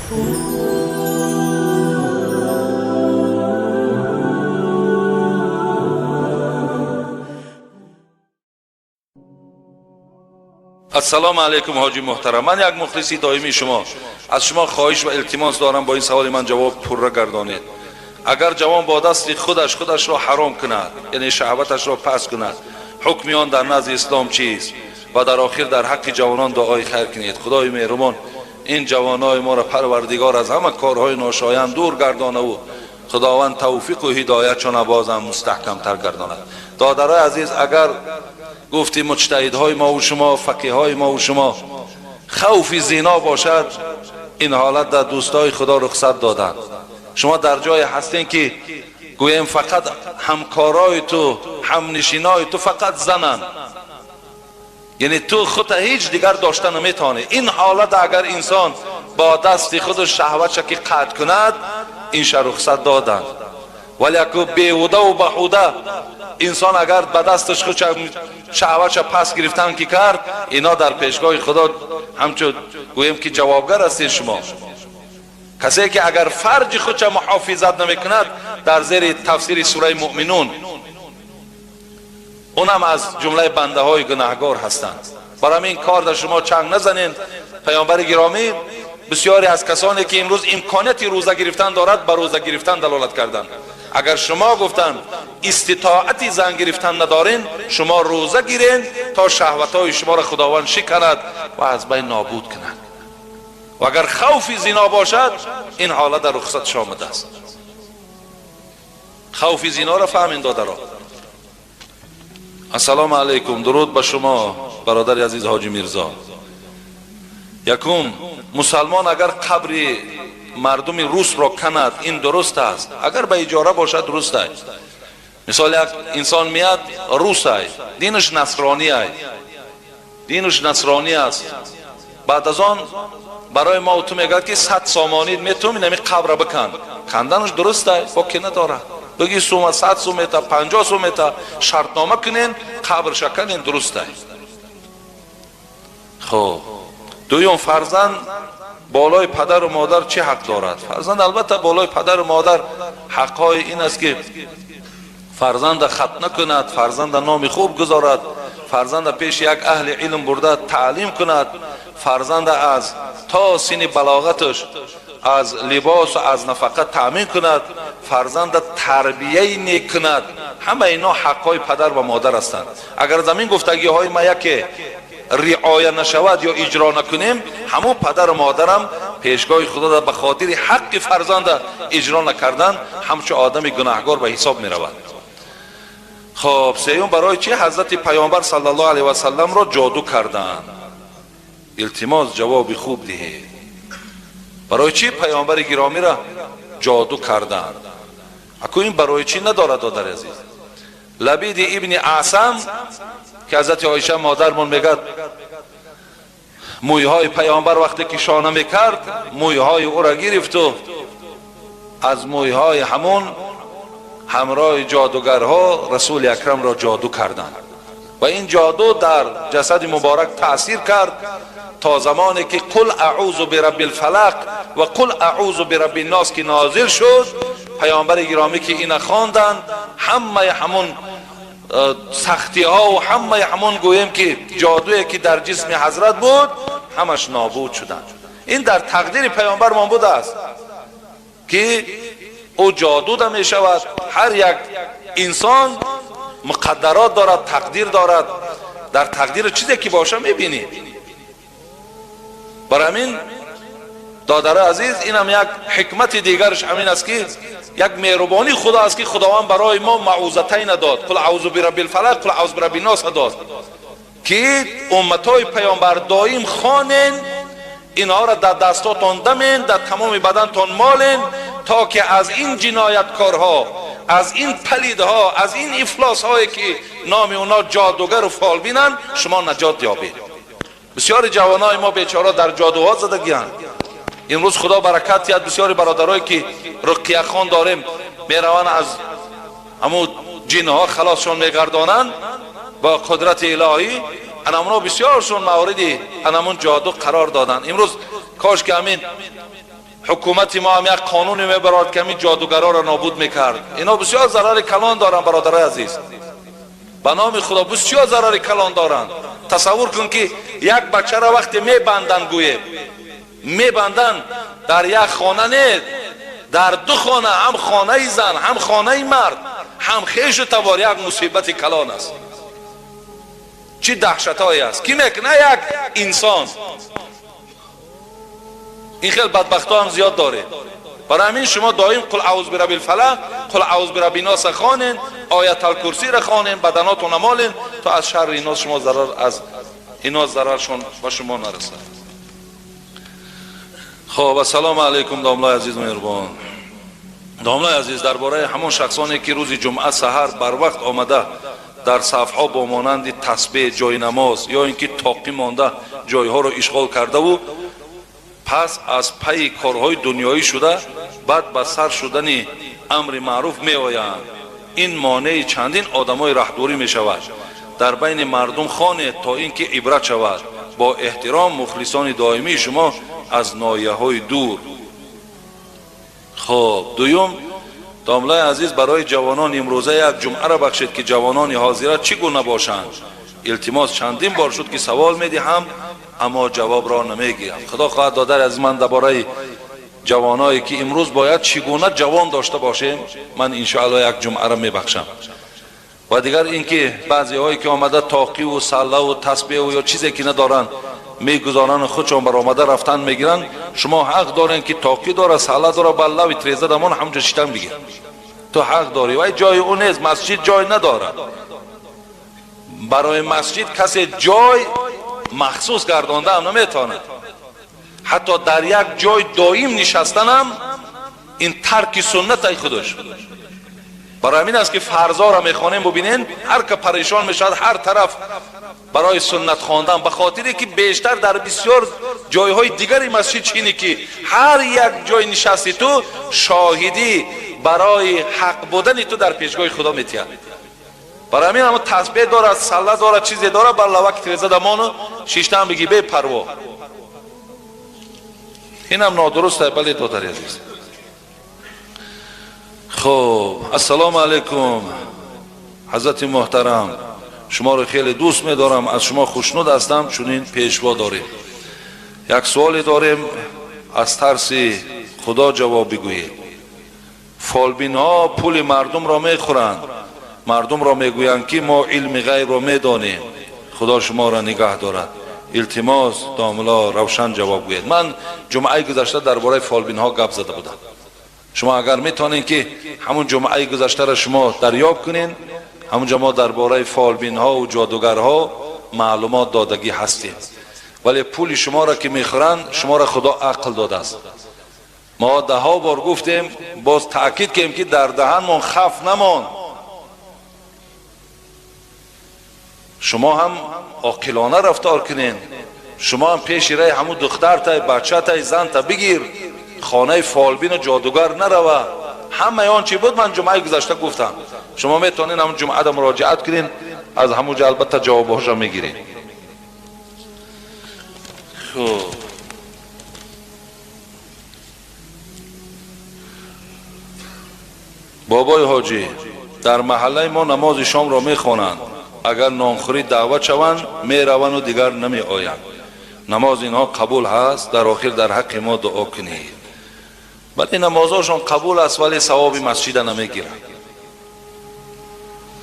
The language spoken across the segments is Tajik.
Ассалому алайкум ҳоҷи муҳтарам, ман як мухлиси доимии шумо. Аз шумо хоҳиш ва илтимос дорам, бо ин саволи ман ҷавоб пурра гардонед. Агар ҷавон бо дасти худаш худашро ҳаром кунад, яъне шаҳваташро пас кунад, ҳукми он дар назди ислом чист? Ва дар охир дар ҳаққи ҷавонон дуои хайр кунед. Худои меҳрубон ин ҷавонои моро парвардигор аз ҳама корҳои ношоянд дур гардонаву худованд тавфиқу ҳидоятшона бозам мустаҳкамтар гардонад. Додарои азиз, агар гуфти муҷтаҳидҳои мову шумо, фақиҳҳои мову шумо, хавфи зино бошад, ин ҳолат дар дӯстои худо рухсат доданд. Шумо дар ҷое ҳастем ки гӯем фақат ҳамкорои ту, ҳамнишинои ту фақат зананд, яъне ту худта ҳеҷ дигар дошта наметавонӣ. Ин ҳолат агар инсон бо дасти худу шаҳватша ки қатъ кунад, инша рухсат доданд. Вале аку беҳудаву баҳуда инсон агар ба дасташ худ шаҳватша пас гирифтан ки кард, ино дар пешгоҳи худо ҳамчун гӯем ки ҷавобгар ҳастед шумо. Касе ки агар фарҷи худша муҳофизат намекунад, дар зери тафсири сураи муъминун унам аз ҷумлаи бандаҳои гунаҳгор ҳастанд. Барои ҳамин кор дар шумо чанг назанед. Паёмбари гиромӣ бисёре аз касоне ки имрӯз имконияти рӯза гирифтан дорад, ба рӯза гирифтан далолат карданд. Агар шумо гуфтанд иститоати зан гирифтан надорен, шумо рӯза гирен то шаҳватҳои шуморо худованд шиканад ва аз байн нобуд кунад. Ва агар хавфи зино бошад, ин ҳолат дар рухсатш омадааст. Хавфи зиноро фаҳмин, додаро. Ассалому алайкум, дуруд ба шумо бародари азиз ҳоҷи Мирзо. Якум, мусалмон агар қабри мардуми русро канад, ин дуруст аст? Агар ба иҷора бошад, дуруст аст. Мисол, як инсон меяд, рус ай, динаш насронӣ ай, динаш насронӣ аст. Баъд аз он барои мо ту мегӯяд ки 100 сомонӣ метум инами қабра бикан. Канданаш дуруст ай, боке надорад. Бигӣ сума 100 сум мета, 50 сум мета, шартнома кунен, қабрша канен, дуруст ай. Хоб, дуюм, фарзанд болои падару модар чӣ ҳақ дорад? Фарзанд албатта болои падару модар ҳақҳои ин аст ки фарзанда хатна кунад, фарзанда номи хуб гузорад, фарзанда пеши як аҳли илм бурда таълим кунад, фарзанда аз то синни балоғаташ аз либосу аз нафақа таъмин кунад, фарзанда тарбияи нек кунад. Ҳама ино ҳақҳои падар ва модар ҳастанд. Агар замин гуфтагиҳои ма яке риоя нашавад ё иҷро накунем, ҳамон падару модарам пешгоҳи худо ба хотири ҳаққи фарзанда иҷро накардан ҳамчун одами гунаҳгор ба ҳисоб меравад. Хоб, сеюм, барои чӣ ҳазрати паёмбар саллаллоҳу алайҳи васалламро ҷоду карданд? Илтимос, ҷавоби хуб диҳед. Барои чӣ паёмбари гиромиро ҷоду карданд? Аку ин барои чӣ надорад, додари азиз. Лабиди ибни Асам ки ҳазрати Оиша модармон мегӯяд, мӯйҳои паёмбар вақте ки шона мекард, мӯйҳои ӯро гирифту аз мӯйҳои ҳамон ҳамроҳи ҷодугарҳо расули акрамро ҷоду карданд ва ин ҷоду дар ҷасади муборак таъсир кард то замоне ки қул аъузу бирабби лфалақ ва қул аъузу бирабби ннос ки нозил шуд. Паёмбари гиромӣ ки ина хонданд, ҳамаи ҳамон сахтиҳо ва ҳамаи ҳамон гӯем ки ҷодуе ки дар ҷисми ҳазрат буд, ҳамаш нобуд шуданд. Ин дар тақдири паёмбармон будааст ки ӯ ҷодуда мешавад. Ҳар як инсон муқаддарот дорад, тақдир дорад. Дар тақдири чизе ки боша мебинӣ. Барои ҳамин, додари азиз, инам як ҳикмати дигараш ҳамин аст ки як меҳрубонии худо аст ки худованд барои мо маъузатайна дод, қул аъузу бирабби лфалақ, қул аъузу бирабби ннос дод, ки умматҳои паёмбар доим хонен, инҳоро дар дастотон дамен, дар тамоми бадантон молен, то ки аз ин ҷинояткорҳо, аз ин палидҳо, аз ин ифлосҳое ки номи онҳо ҷодугару фолбинанд, шумо наҷот ёбед. Бисёри ҷавонои мо бечора дар ҷодуҳо задагианд. Имрӯз худо баракат диҳад, бисёри бародарое ки руқияхон дорем, мераванд, аз ҳамун ҷинҳо халосшон мегардонанд бо қудрати илоҳӣ. Анамуно бисёршон мавриди анамун ҷоду қарор доданд. Имрӯз кош ки ҳамин Ҳукумати мо ҳам як қонуне мебарад ки ҳамин ҷодугарҳоро нобуд мекард. Ино бисёр зарари калон доранд, бародарои азиз. Ба номи Худо бисёр зарари калон доранд. Тасаввур кун ки як бачаро вақте мебанданд, гӯем мебанданд, дар як хона не, дар ду хона, ҳам хонаи зан, ҳам хонаи мард, ҳам хешу табор, як мусибати калон аст. Чӣ даҳшатҳое аст, ки мекуна як инсон. Ин хел бадбахтҳо ҳам зиёд доред. Барои ҳамин шумо доим қул аъуз бираббил фалақ, қул аъуз бираббин нос хонен, ояталкурсиро хонен, баданотон молен, то аз шарри ино шумо зарар, аз ино зараршон ба шумо нарасад. Хоб, ассалому алайкум, домлаи азиз меҳрубон. Домлаи азиз, дар бораи ҳамон шахсоне ки рӯзи ҷумъа саҳар барвақт омада дар сафҳо бо монанди тасбеҳ, ҷои намоз ё ин ки тоқӣ монда ҷойҳоро ишғол кардаву пас аз пайи корҳои дунёӣ шуда баъд ба сар шудани амри маъруф меоянд. Ин монеи чандин одамои раҳдурӣ мешавад. Дар байни мардум хонед то ин ки ибрат шавад. Бо эҳтиром, мухлисони доимии шумо аз ноҳияҳои дур. Хоб, дуюм, домлаи азиз, барои ҷавонон имрӯза як ҷумъаро бахшед ки ҷавонони ҳозира чӣ гуна бошанд. Илтимос, чандин бор шуд ки савол медиҳам, аммо ҷавобро намегирам. Худо хоҳад, додари азиз, ман дар бораи ҷавоное ки имрӯз бояд чӣ гуна ҷавон дошта бошем, ман иншоалло як ҷумъаро мебахшам. Ва дигар ин ки баъзеҳое ки омада тоқиву саллаву тасбеҳу ё чизе ки надоранд мегузоранд, худшон баромада рафтан мегиранд. Шумо ҳақ дорен ки тоқӣ дора, салла дора, ба лави треза дамон ҳамҷо шитан бигир. Ту ҳақ дорӣ, вай ҷои ӯ нест, масҷид ҷой надорад. Барои масҷид касе ҷой махсус гардонда ҳам наметавонад. Ҳатто дар як ҷой доим нишастанам ин тарки суннатай худаш. Барои ҳамин аст ки фарзоро мехонем, бубинен, ҳар ка парешон мешавад ҳар тараф барои суннат хондан, ба хотире ки бештар дар бисёр ҷойҳои дигари масҷид чине ки ҳар як ҷой нишасти ту шоҳидӣ барои ҳақ будани ту дар пешгоҳи Худо метиҳад. Барои ҳамин ҳамон тасбеҳ дорад, салла дорад, чизе дорад, бар лаваки тиреза дамону шиштан бигӣ бепарво. Инам нодуруст аст, бале, додари азиз. Хоб, ассалому алайкум, ҳазрати муҳтарам, шуморо хеле дӯст медорам, аз шумо хушнуд ҳастам, чунин пешво дорем. Як суоле дорем, аз тарси Худо ҷавоб бигӯед. Фолбинҳо пули мардумро мехӯранд, мардумро мегӯянд ки мо илми ғайбро медонем. Худо шуморо нигаҳ дорад. Илтимос, домло, равшан ҷавоб гӯед. Ман ҷумъаи гузашта дар бораи фолбинҳо гап зада будам. Шумо агар метавонед ки ҳамун ҷумъаи гузаштаро шумо дарёб кунед, ҳамунҷо мо дар бораи фолбинҳо ва ҷодугарҳо маълумот додагӣ ҳастем. Вале пули шуморо ки мехӯранд, шуморо Худо ақл додааст. Мо даҳҳо бор гуфтем, боз таъкид кардем ки дар даҳанмон хаф намонд. Шумо ҳам оқилона рафтор кунед. Шумо ҳам пеши раи ҳамун духтартай, бачатай, занта бигир, хонаи фолбину ҷодугар нарава. Ҳамаи он чи буд ман ҷумъаи гузашта гуфтам. Шумо метавонед ҳамун ҷумъада муроҷиат кунед, аз ҳамун ҷо албатта ҷавобҳоша мегиред. Хуб, бобои ҳоҷӣ, дар маҳаллаи мо намози шомро мехонанд. Агар нонхӯрӣ даъват шаванд, мераванду дигар намеоянд. Намоз инҳо қабул ҳаст, дар охир дар ҳаққи мо дуо кунед. Бале, намозҳошон қабул аст, вале савоби масҷида намегиранд.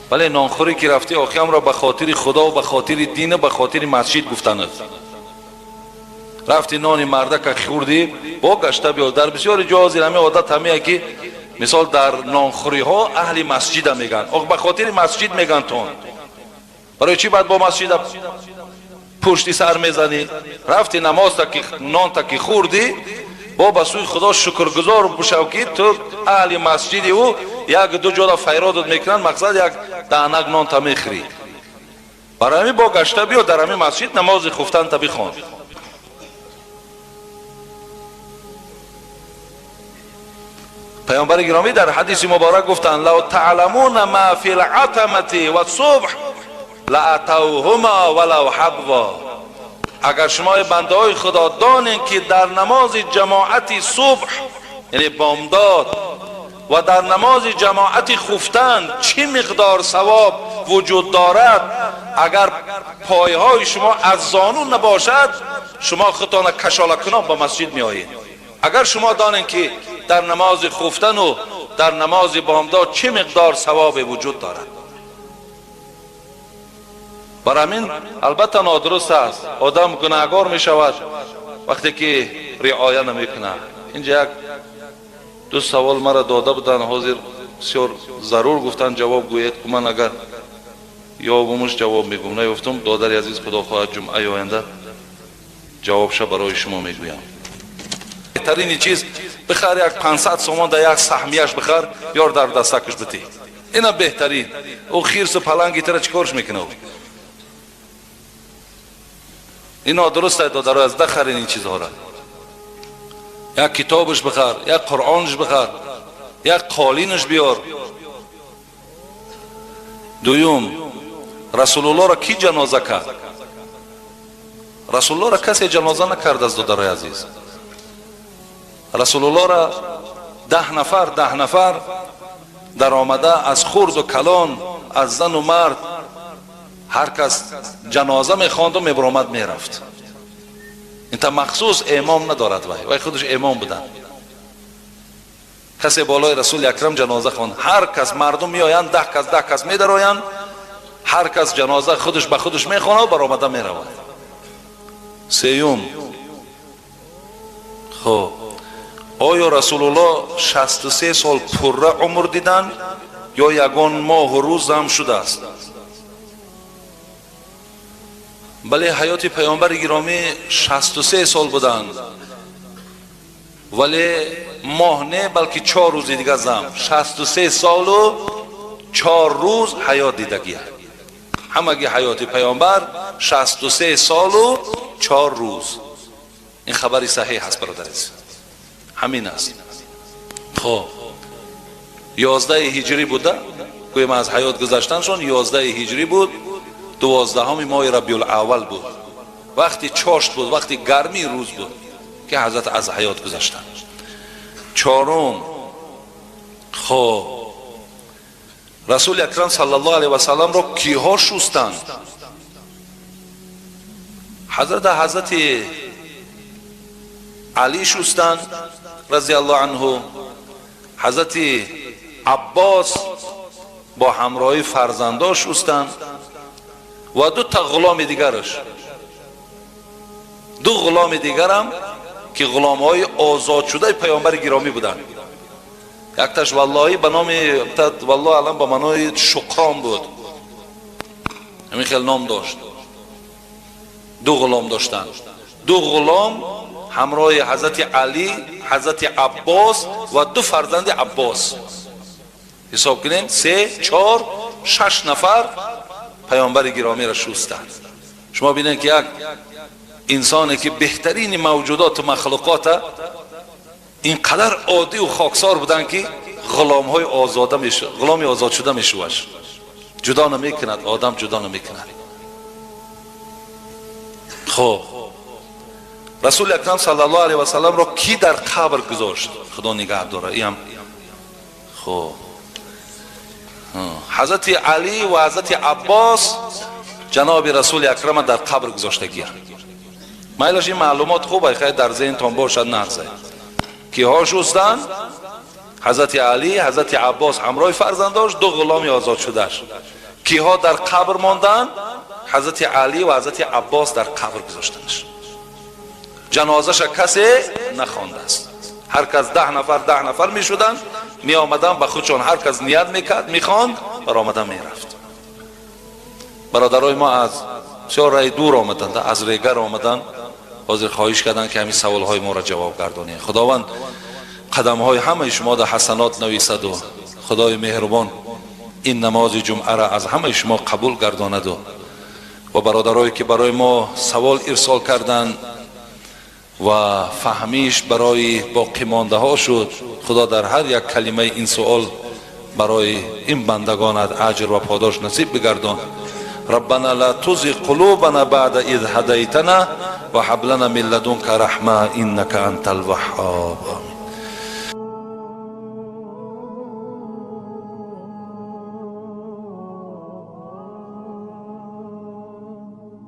Вале нонхӯрӣ ки рафтӣ, охиамро ба хотири Худо, ба хотири дину ба хотири масҷид гуфтанад. Рафти нони мардака хӯрдӣ, бо гашта биё. Дар бисёри ҷо ҳозир ҳамин одат ҳамия ки мисол дар нонхӯриҳо аҳли масҷида мегӯянд. Ох, ба хотири масҷид мегӯянд тон. Барои чӣ баъд бо масҷида пушти сар мезанӣ? Рафти намозта ки нонта ки хӯрдӣ, бо ба сӯи Худо шукргузор бошав ки ту аҳли масҷиди ӯ як ду ҷода файродат мекунанд, мақсад як даҳнак нонта мехӯрӣ. Барои ҳамин бо гашта биё дар ҳамин масҷид намози хуфтанта бихон. Паёмбари гиромӣ дар ҳадиси муборак гуфтанд: лав таъламуна ма фи лъатамати вассубҳ лаатавҳума валав ҳабва. Агар шумо бандаҳои Худо донед ки дар намози ҷамоати субҳ, яъне бомдод, ва дар намози ҷамоати хуфтан чӣ миқдор савоб вуҷуд дорад, агар пойҳои шумо аз зону набошад, шумо худтона кашола кунон ба масҷид меоед. Агар шумо донед ки дар намози хуфтану дар намози бомдод чӣ миқдор савобе вуҷуд дорад. Бар ҳамин албатта нодуруст аст, одам гунаҳгор мешавад вақте ки риоя намекунад. Инҷа як ду савол мара дода буданд, ҳозир бисёр зарур гуфтанд ҷавоб гӯед, ку ман агар ёбумуш ҷавоб мегӯм, наёфтум, додари азиз, худо хоҳад ҷумъаи оянда ҷавобша барои шумо мегӯям. Беҳтарини чиз бихар як 500 сомон да як саҳмияш бихар, ёр дар дастакаш битӣ, ина беҳтарин. Ӯ хирсу паланги тира чӣ корш мекунад? Ин нодуруст аст, додаро, аз дахарин ин чизҳоро. Як китобаш бихар, як қуръонаш бихар, як қолинаш биёр. Дуюм, Расулуллоҳро кӣ ҷаноза кард? Расулуллоҳро касе ҷаноза накардааст, додарои азиз. Расулуллоҳро 10 нафар даромада аз хурду калон, аз зану мард, ҳар кас ҷаноза мехонду мебаромад мерафт. Инта махсус имом надорад, вай худаш имом буданд. Касе болои Расули Акрам ҷаноза хонд, ҳар кас мардум меоянд, 10 кас медароянд, ҳар кас ҷаноза худаш ба худаш мехонад, баромада меравад. Сеюм, хоб, оё Расулуллоҳ 63 сол пурра умр диданд ё ягон моҳу рӯз зам шудааст? Бале, ҳаёти паёмбари гиромӣ 63 сол буданд, вале моҳ не, балки 4 рӯзи дигар зам. 63 солу 4 рӯз ҳаёт дидагия. Ҳамаги ҳаёти паёмбар 63 солу 4 рӯз. Ин хабари саҳеҳ аст, бародар азиз, ҳамин аст. Хоб, 11 ҳиҷрӣ буда, гӯем аз ҳаёт гузаштаншон 11 ҳиҷрӣ буд, 12 моҳи Рабиул-аввал буд, вақти чошт буд, вақти гармии рӯз буд ки ҳазрат аз ҳаёт гузаштанд. Чорум, хоб, Расули Акрам саллаллоҳу алайҳи васалламро киҳо шустанд? Ҳазрати Алӣ шустанд разияллоҳу анҳу, ҳазрати Аббос бо ҳамроҳи фарзандо шустанд ва ду та ғуломи дигараш, ду ғуломи дигарам ки ғуломҳои озодшудаи паёмбари гиромӣ буданд. Якташ валлоҳи ба номи валлоҳ алам ба маънои шуқрон буд, ҳамин хел ном дошт. Ду ғулом доштанд, ду ғулом ҳамроҳи ҳазрати Алӣ, ҳазрати Аббос ва ду фарзанди Аббос. Ҳисоб кунем, 3, 4, 6 нафар паёмбари гиромиро шустанд. Шумо бинед ки як инсоне ки беҳтарини мавҷудоту махлуқота ин қадар оддию хоксор буданд ки ғуломҳои озода ғуломи озодшуда мешуваш. Ҷудо намекунад, одам ҷудо намекунад. Хоб, Расули Акрам саллаллоҳу алайҳи васалламро кӣ дар қабр гузошт? Худо нигаҳ дора. Иам хоб, ҳазрати Алӣ ва ҳазрати Аббос ҷаноби Расули Акрама дар қабр гузоштагианд. Майлаш ин маълумот хуб ай, хай дар зеҳнтон бошад, нағзе. Киҳо шустанд? Ҳазрати Алӣ, ҳазрати Аббос ҳамроҳи фарзандош, ду ғуломи озодшудаш. Киҳо дар қабр монданд? Ҳазрати Алӣ ва ҳазрати Аббос дар қабр гузоштанаш. Ҷанозаша касе нахондааст. Ҳар кас 10 нафар 10 нафар мешуданд, меомаданд ба худшон, ҳар кас ният мекард, мехонд, баромада мерафт. Бародарои мо аз бисёр раи дур омаданд, аз Регар омаданд, ҳозир хоҳиш карданд ки ҳамин саволҳои моро ҷавоб гардонед. Худованд қадамҳои ҳамаи шумо дар ҳасанот нависаду Худои меҳрубон ин намози ҷумъаро аз ҳамаи шумо қабул гардонаду ва бародарое ки барои мо савол ирсол карданд ва фаҳмиш барои боқимондаҳо шуд, Худо дар ҳар як калимаи ин суол барои ин бандагонат аҷр ва подош насиб бигардон. ربنا لا تزغ قلوبنا بعد إذ هديتنا وهب لنا من لدنك رحمة إنك أنت الوهاب. آمين.